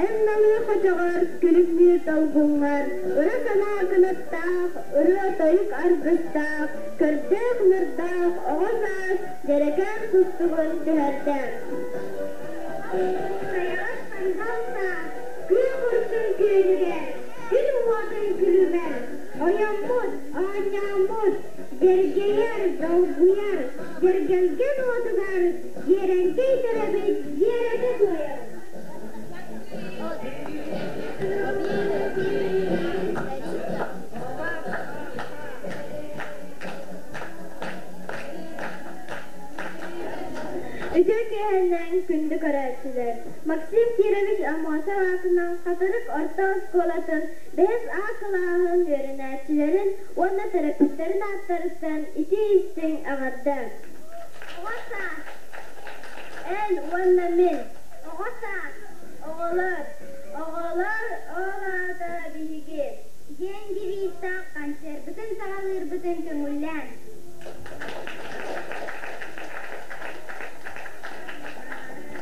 Эн налыы хочоҕор, күлүмнүүр долгуҥҥар, ыра санаа кынаттаах, ырыа-тойук аргыстаах, көрдөөх-нардаах оҕо саас дьэрэкээн кустугун түһэрдэ. Сайаҕас сандал саас күөх урсун күөнүгэр, күн уотун күлүмэр, ойоммут, оонньооммут, дьэргэйэр, долгуйар, дьэргэлгэн уотугар дьиэрэҥкэй төрөбүт дьиэрэтэ туойар. Үтүө киэһэннэн күндү көрөөччүлэр! Максим Кирович Аммосов аатынан Хатырык орто оскуолатын бэһис А кылааһын үөрэнээччилэрин уонна төрөппүттэрин ааттарыттан итии-истиҥ эҕэрдэ! Оҕо саас, эн уонна мин. Оҕо саас, оҕолор, оҕолор, ол аата биһиги. Диэн девизтаах концерпытын саҕалыырбытын көҥүллээн.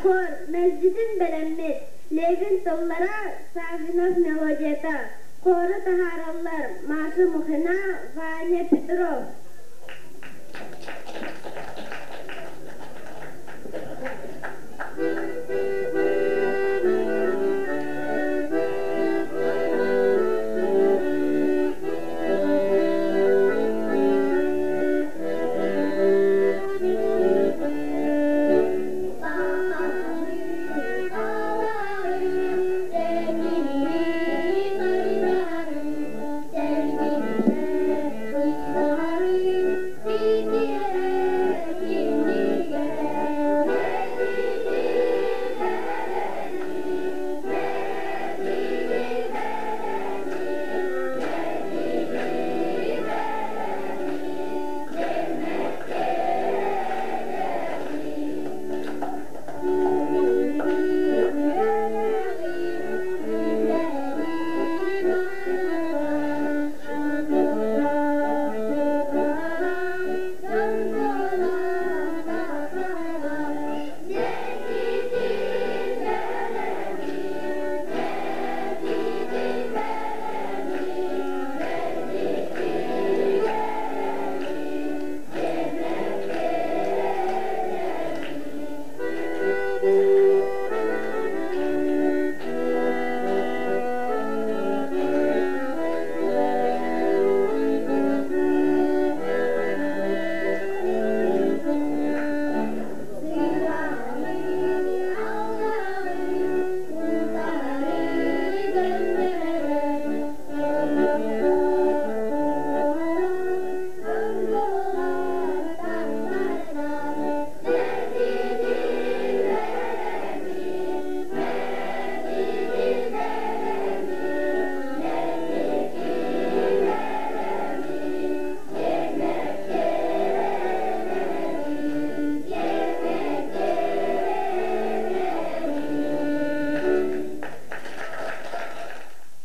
Хор, мэлдьитин бэлэммит. Левин тыллара, Саввинов мелодията. Хору таһаараллар Маша Мухина, Ваня Петров.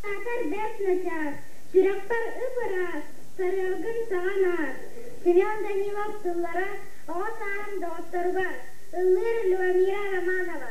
Аатар бэрт начаас, сүрэхпэр ып-ыраас, сарыалгын саҕан аас. Семен Данилов тыллара оҕо сааһым доҕотторугар, ыллыыр Любомира Романова.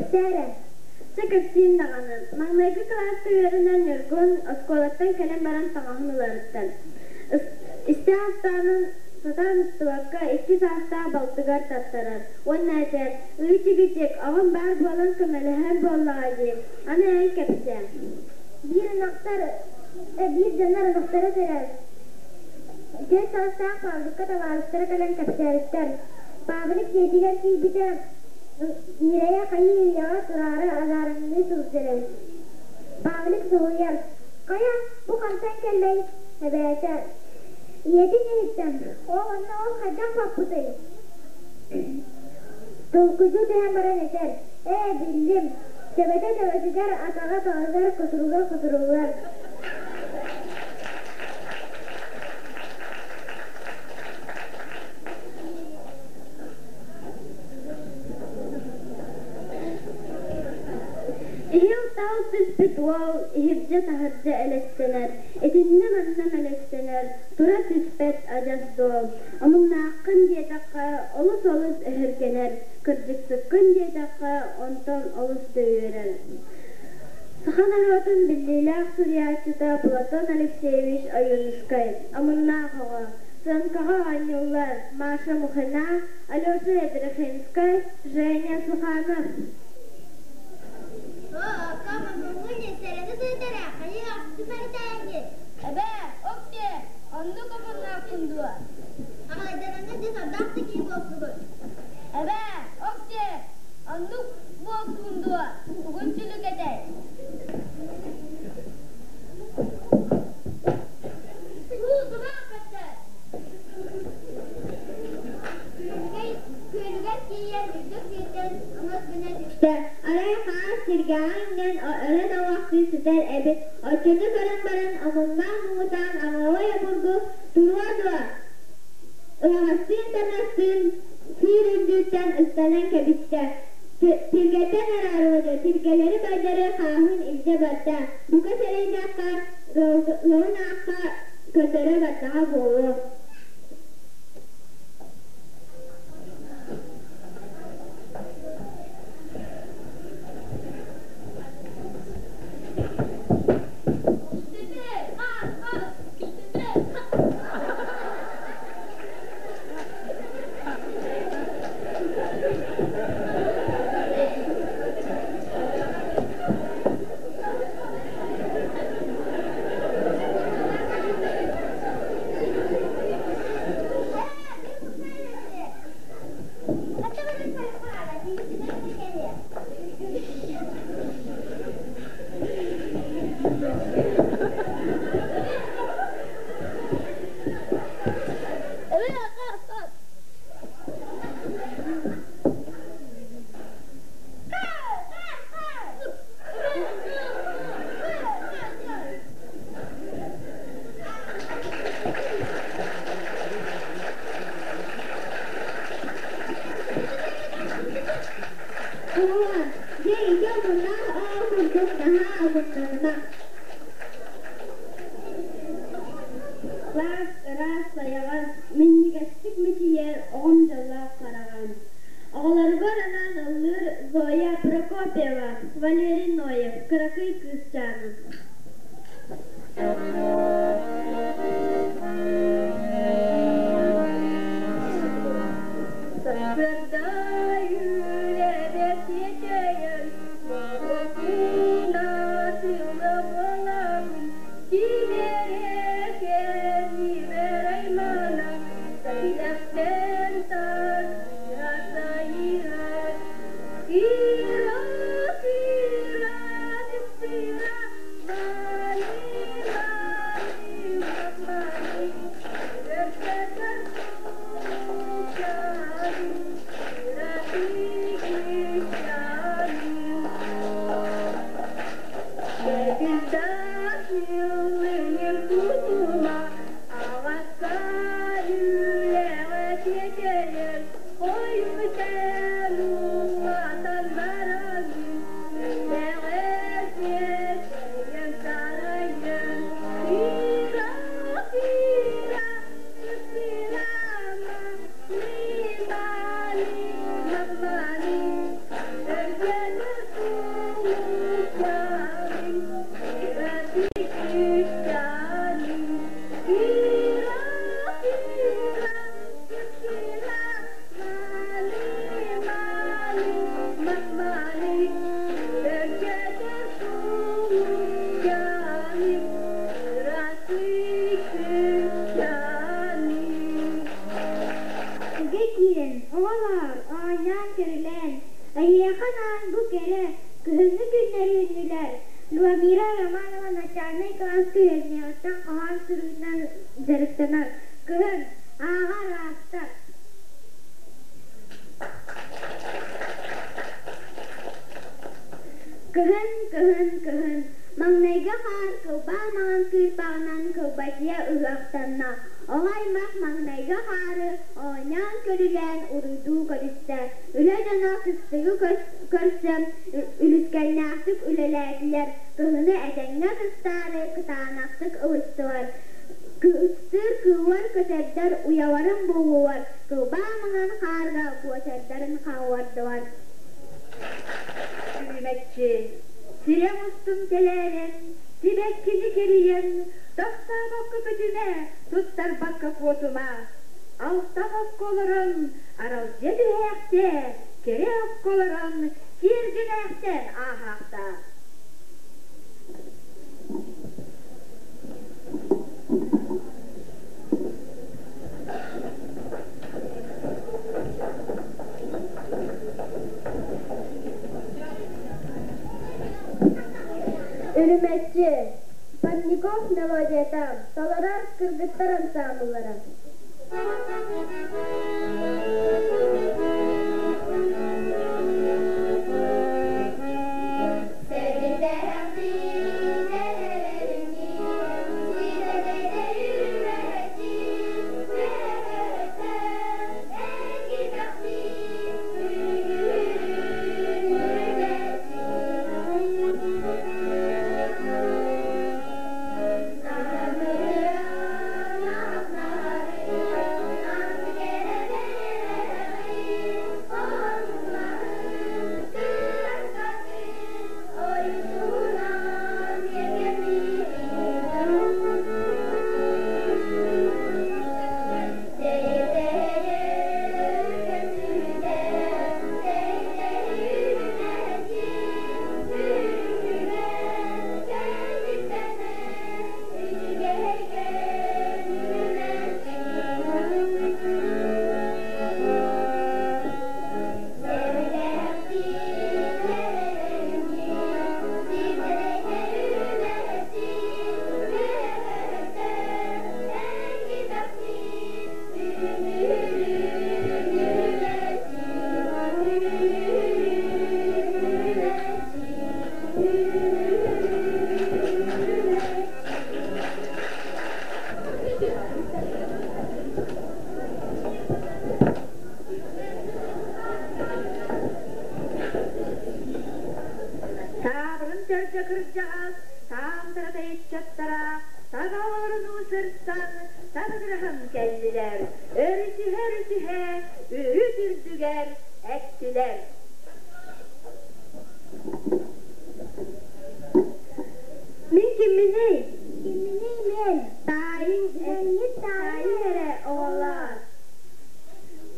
Кэпсээ эрэ. Чэ кэпсиим даҕаны. Маҥнайгы кылааска үөрэнэн Ньургун оскуолаттан кэлэн баран таҥаһын уларыттар. Истээх ыстаанын сатаан устубакка икки саастаах балтыгар таттарар уонна этэр: «Ыычыгычык, оҕом баар буолан көмөлөһөр буоллаҕа дии, аны эн кэпсээ». Биир ынахтар, биир дьоннор ынахтара төрөөн, 4 саастаах Павликка табаарыстара кэлэн кэпсээбиттэр. Павлик дьиэтигэр тиийбитэ, ньирэйэ хайыы-үйэҕэ тураары адаарыҥныы сылдьар эбит. Павлик соһуйар: «Хайа, бу хантан кэллэй?» Эбээтэ ийэтин иһиттэн: «Ол онно ол хайдах баппытый?» Толкуйдуу түһэн баран этэр: «Ээ, биллим, төбөтө төбөтүгэр, атаҕа атаҕыгар, кутуруга кутуругар». Иһил-таһыл түспүт уол иһирдьэ-таһырдьа элэстэнэр, итиннэ-манна мэлэстэнэр, тура түспэт адьас дуол. Омуннааххын диэтэххэ, олус-олус өһүргэнэр, кырдьыксыккын диэтэххэ, онтон олус да үөрэр. Саха норуотун биллиилээх суруйааччыта Платон Алексеевич Ойуунускай «Омуннаах оҕо» сыаҥкаҕа оонньууллар Маша Мухина, Алеша Ядрихинскай, Женя Суханов. Эбээ, окте, оннук омуннаахпын дуо? Аҕайдараҥҥа дьэ сардаах да киһи буолсугун. Эбээ, окте, оннук буолсугун дуо? Тугун сүлүкэтэй? Уу, тумаах бэттэ! Күөлүгэр тиийэн үрдүк сиртэн өҥөс гына Түстэ, арай хаас сиргэҕэ иҥнэн өлөн оҥоохтуу сытар эбит. Оччону көрөн баран омуннаах муҥутаан аҥаҕай обургу туруо дуо, ыһаҕастыын-таҥастыын сыыр үрдүттэн ыстанан кэбистэ. Тиргэттэн араарбыта, тиргэлэри байдары хааһын илдьэ барда. Бука сэрэйдэххэ, ыалын аахха көрдөрө бардаҕа буолуо. Уолан, дьэ ити омуннаах оҕо курдук наһаа омуннаныма. Саас ыраас сайаҕас, минньигэстик мичийэр оҕом дьоллоох хараҕын. Оҕолоругар анаан ыллыыр Зоя Прокопьева, Валерий Ноев, кыракый кыысчааным. Сарсыарда үлэбэр тиэтэйэн, Моҕотуна тыла буолабын, Кимэрэ кэннибэр аймана, Сэйдэхтэн тас сайыһар. Кира, Кира, Кира, Мали, Мали, бу кэрэ, кыһыҥҥы күннэр үүннүлэр. Любомира Романова начальнай кылааска үөрэниэҕиттэн хоһоон суруйуунан дьарыктанар. Кыһын, ааҕар ааптар. Кыһын, кыһын, кыһын, маҥнайгы хаар кылбаа маҥан кыырпаҕынан кылбачыйа ыһыахтанна. Оҕо аймах маҥнайгы хаары оонньоон-көрүлээн уруйдуу көрүстэ. Үлэ дьоно кыстыгы көрсөн үлүскэннээхтик үлэлээтилэр, кыһыны этэҥҥэ кыстаары кытаанахтык ылыстылар. Кыстыыр кыыллар көтөрдөр уйаларын буллулар, кылбаа маҥан хаарга буочардарын хааллардылар. Үрүмэччи, сирэм устун тэлээрэн, сибэккини кэрийэн, тохтообокко көтүмэ, туттарбакка куотума. Алтан окко олорон, аралдьыйа түһээхтээ, кэрэ окко олорон, киэргэнээхтээн ааһаахтаа. Үрүмэччи, Парников мелодията, толорор кыргыттар ансаамбыллара. Таабырын төрдө кырдьаҕас, таамтара тэйиччэттара, таба олорунуу сырсан, табыгыраһан кэллилэр, өрүсүһэ-өрүсүһэ үрүт үрдүгэр эттилэр. Мин кимминий? Кимминий мен? Таайыҥ, Билэҥҥит таайыҥ таайыҥ эрэ, оҕолоор.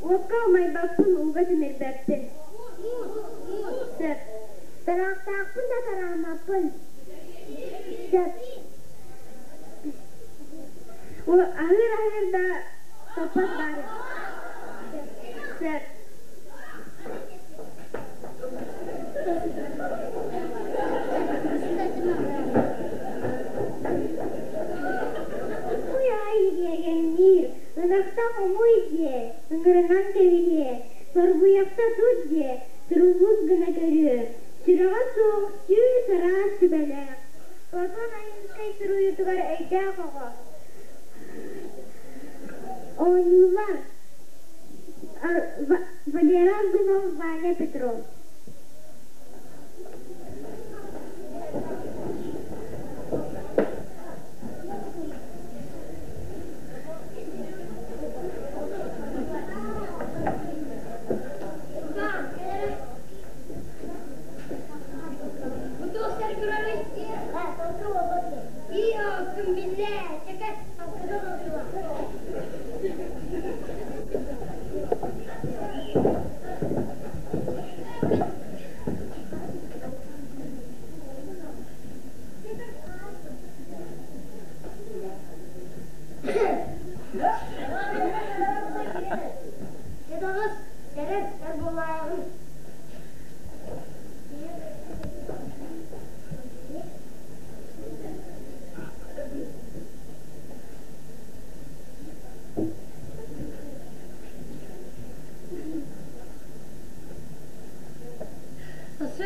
Уокка умайбаппын, ууга тимирбэппин. Сөп. Тараахтаахпын да тарааммаппын. Сөп. Аһыыр-аһыыр да топпот баар. Сөп. Ой ай диэгэҥниир, ынахта хомуй диэ, ыҥырынан кэбиһиэ, сорбуйахта тут диэ, суруллус гына көрүө, сүрэҕэ суох сүүс араас сүбэлээх. Платон Айыыскай суруйуутугар өйдөөх оҕо. Оонньуулар Валера Аргунов, Ваня Петров.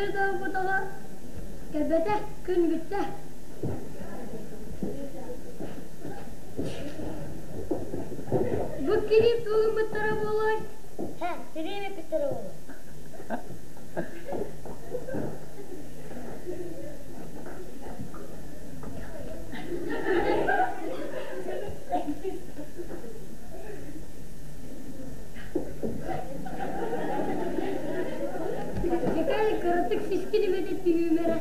Күөл тоҥпутугар кэлбэтэ, күн бүттэ. Бу килиип тугуммуттара буолуой? Һэ, сириим эппиттэрэ буолуо. Дьэкэй кыратык сискин имэтэ түһүүм эрэ.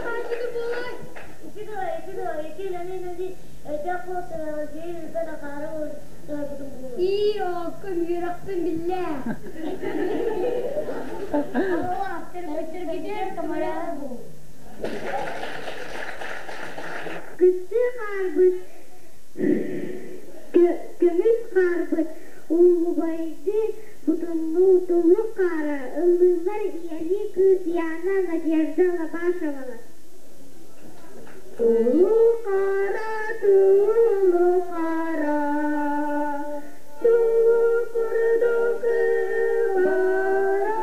Хаачыны буолуой? Ити дуо, ити дуо, ити үлэни үлэни өйдөөх буолсунаҕын сири билбэт акаары буолбутум буолуо. Ии, ооккум үөрэхпин биллээ. Төрүттэргитигэр көмөлөһөр буолуу. Кыстыы хаарбыт, көмүс хаарбыт уллубайдыы бутуннуу туллук хаара ыллыыллар ийэлии кыыс Яна Надежда Лобашевалар. Туллук хаара, туллук хаара, туллук курдук ыбара,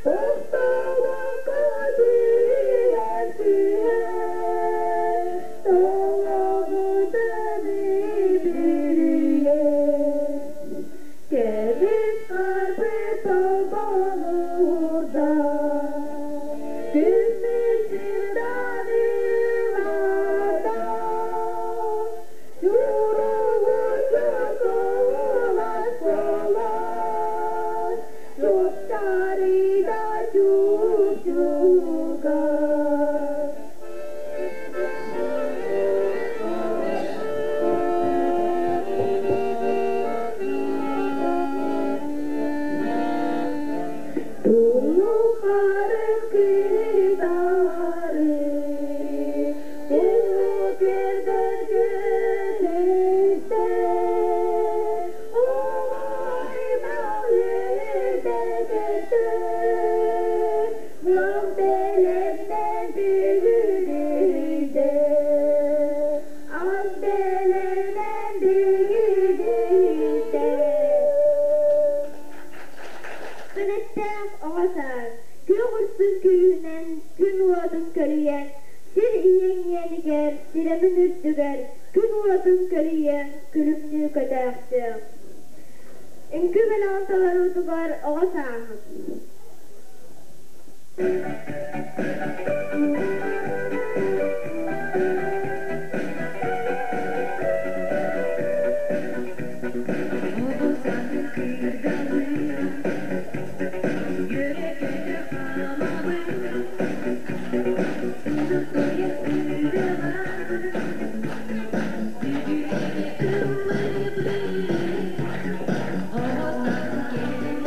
тохтолокко түһэр түһэр, толобутун бүрүйэр. Көмүс харбыт толбонуурда, күммүт сырдаан ылата, чурулуччу кылас кылас, чуптарыйда чуп-чугас. Тулухары кытары, улуу күрдөргө түстэ, оҕо-аймах үөрдэ көттө, муҥ бэлэмнэн бүгүрүйдэ, ас бэлэмнэн бүгүрүйдэ. Кынаттаах оҕо саас, күөх урсун күүһүнэн күн уотун көлүйэн, сир ийэҥ иэнигэр, сирэмин үрдүгэр күн уотун көлүйэн күлүмнүү көтөөхтүөҥ. Үҥкүү бэлэҕин толоруутугар оҕо сааһым. Оҕо сааһым кыыргалыыр, үөрэ-көтө хаамабын, ыллыр-туойар ырыаларбын, бүлүүһэҕэ ыллыыбын. Оҕо сааһым кэлэр,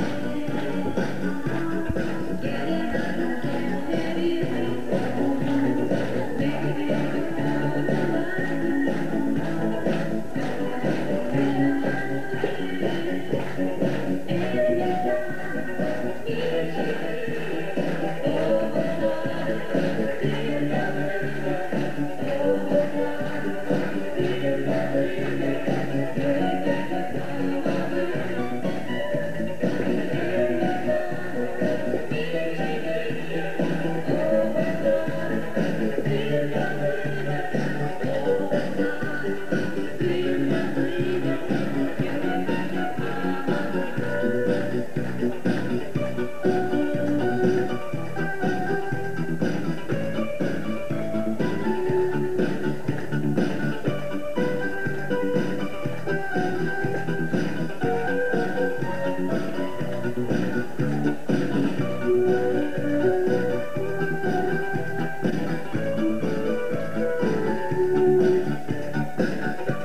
кэрэ нарын кэмнэрим, мэлигир ырыаларбын,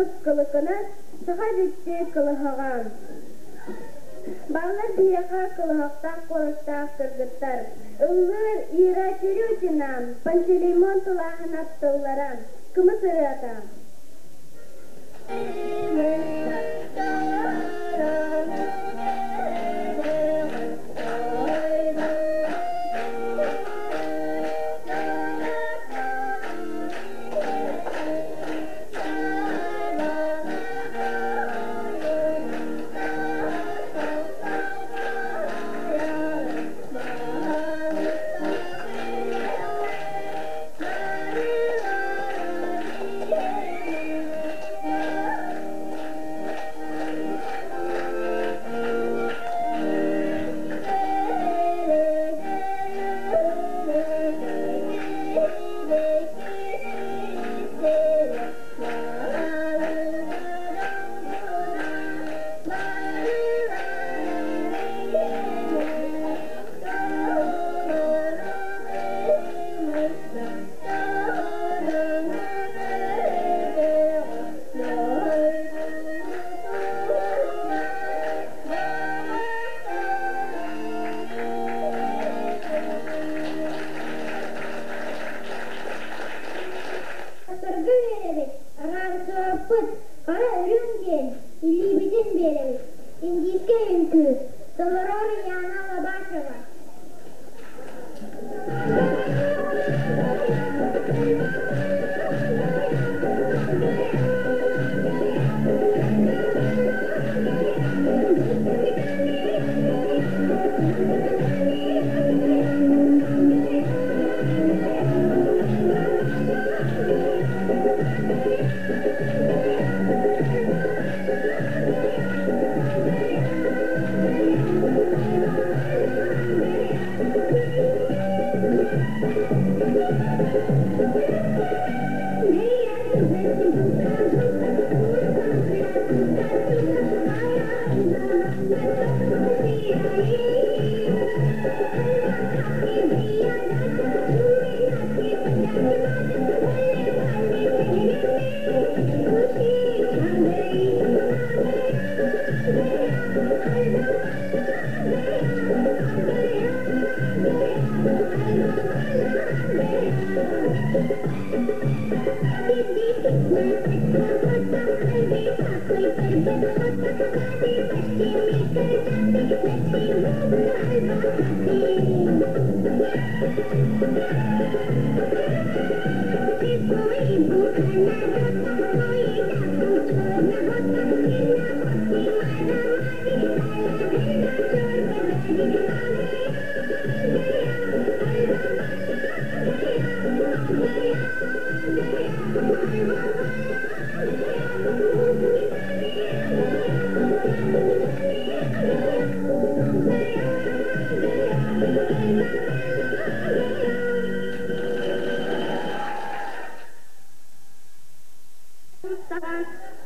курдук кылыкынас, саха дьикти кылыһаҕа. Бааллар биһиэхэ кылыһахтаах куоластаах кыргыттар. Ыллыыр Ира Терютина, Пантелеймон Тулааһынап тыллара, Кымыс ырыата. Саргы биэрэбит, араансыбаппыт, хара үрүҥ диэн илиибитин биэрэбит. Индийскэй үҥкүү, толорор Яна Лобашева.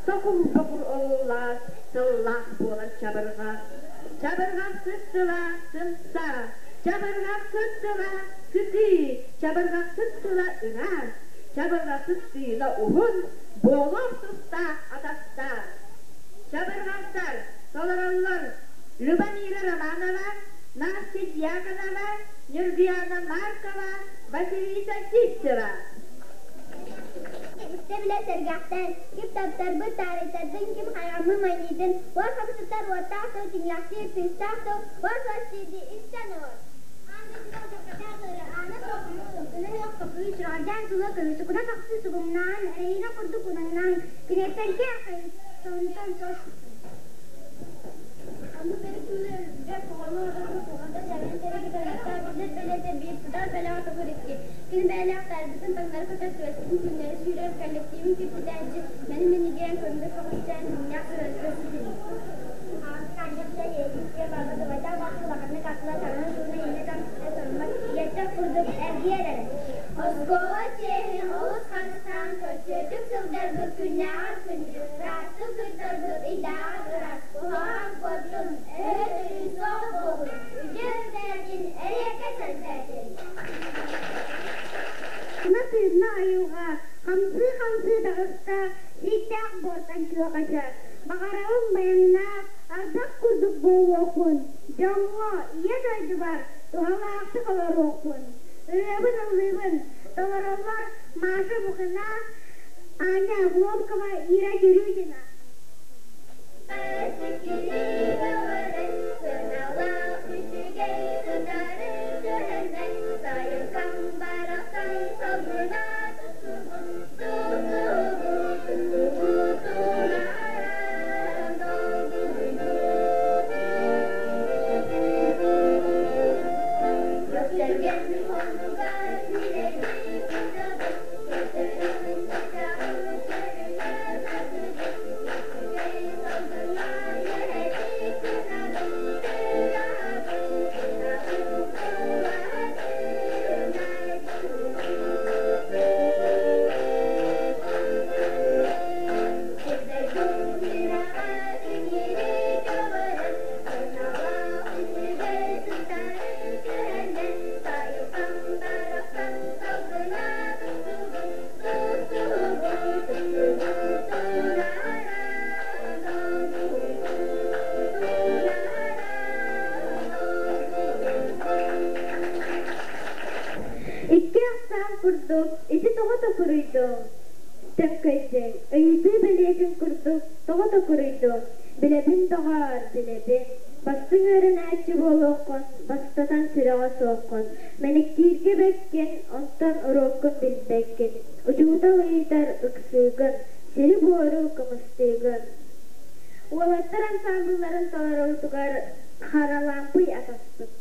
Сокур-бокур олуулаах, тыллаах буолар чабырҕах. Чабырҕахсыт тыла сымса, чабырҕахсыт тыла сытыы, чабырҕахсыт тыла ыраас, чабырҕахсыт тыына уһун, буолуох тустаах атастаах. Чабырҕахтар толороллор Любомира Романова, Настя Дьяконова, Нюргуяна Маркова, Василиса Сивцева. Истэ-билэ сэргэхтэн, ким таптарбыт таарыйтардын, ким хайҕаммыт манньыйтын, уот хабысыттар уоттаах тыл, тиҥилэхтиир тыыстаах тыл, уот суос тиийди истэн олор. Аан дойдуга алдьархайдаах ыарыы, аана суох хомуу, көнө суох копуйу, сүрэҕэлдьээн сылы көмүс, сукуна тахсыы сугумнаан, эрэйинэ курдук унаҥнаан, киниэттэн киэр хайыс, сонунтан сос. Оннук бэрик оҕону оҕолорго туһата дьарыйан тэрийбит биллэр бэлиэтэ биир тутар бэлэҕэ төгүр икки. Кини бэйэлээх таарбытын таҥнары көтөр түөспүтүн күннэри сүүрэр коллективын киртитээччи мэни мэнигиэн көҥдөй көҕүстээн дьиҥнээх сыһыарыта ситим. Оскуола чиэһин олус харыстаан көрсүөтүк сылдьарбыт күннээҕэр күндү, ыраастык туттарбыт ыйдааҕар буолуохпун, дьоҥҥо, ийэ дойдубар туһалаахтык олоруохпун. Ырыабын ыллыыбын, толороллор Маша Бухина, Аня Охлопкова, Ира Терютина. Икки ахсаан курдук ити тоҕо токуруйдуҥ? Төҥкөйдүҥ, ыйытыы бэлиэтин курдук тоҕо токуруйдуҥ? Билэбин, доҕоор, билэбин. Бастыҥ үөрэнээччи буолуоххун, бастатан сүрэҕэ суоххун. Мэниктииргэ бэккин, онтон уруоккун билбэккин. Учуутал ыйытар, ыксыыгын, сири-буору кымыстыыгын. Уолаттар ансаамбылларын толоруутугар Харалампый атаспыт.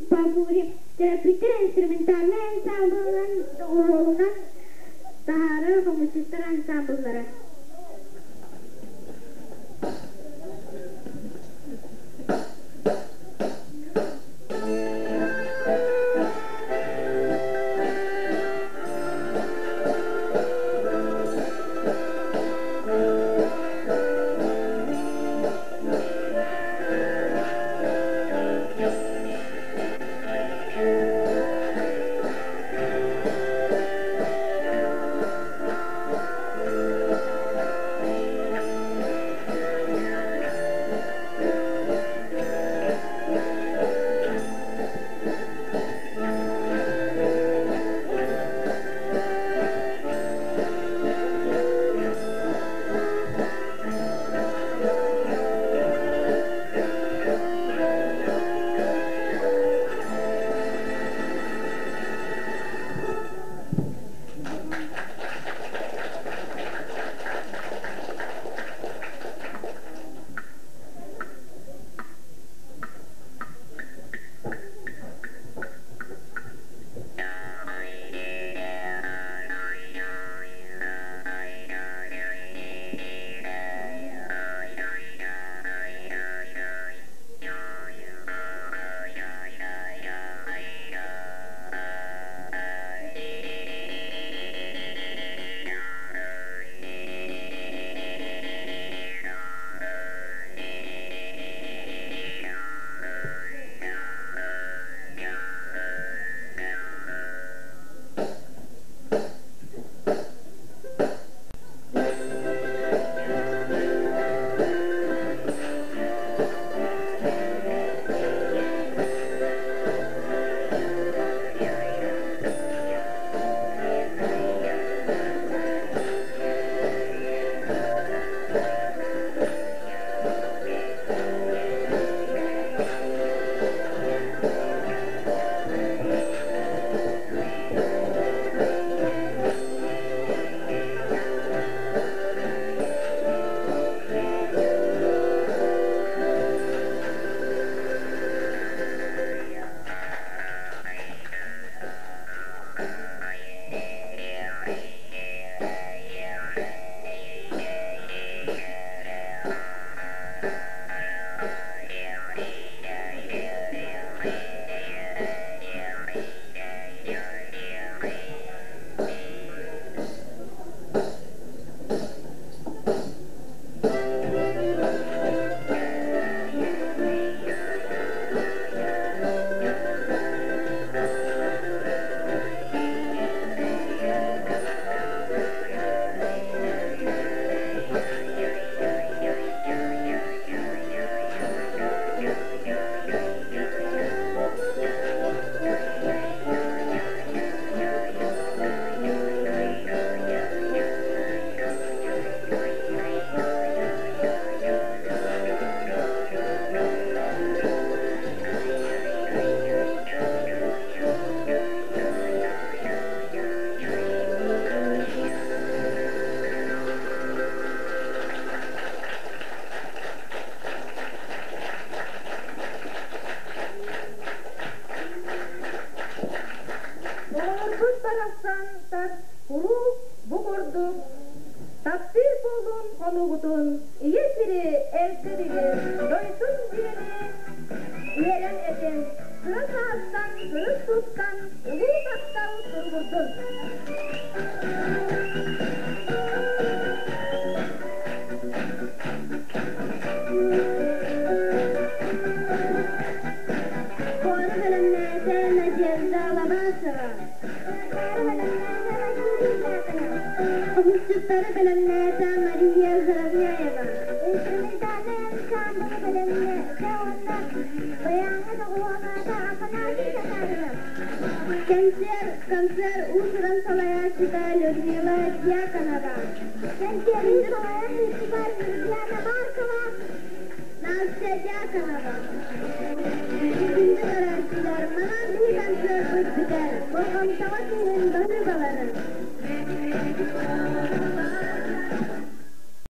Папури төрөппүттэр инструментальнай ансаамбылынан доҕуһуолунан таһаарар хомусчуттар ансаамбыллара. барахсантар куруук бу курдук таптыыр буолун хонуугутун, ийэ сири эрдэ дойдум диэни үөрэн этин, кыра саастан кырыс туттан улуу таптал туругурдун. Хуору бэлэмнээтэ Надежда Лобасова. Хомусчуттары бэлэмнээтэ Мария Заровняева. Инструментальнай ансамблы бэлэмнээтэ уонна баяҥҥа доҕуһуоллаата Афанасий Татаринов. Кэнсиэр, концерт уус-уран салайааччыта Людмила Дьяконова. Кэнсиэри салайан ыыппыта Нюргуяна Маркова. Настя Дьяконова. Күндү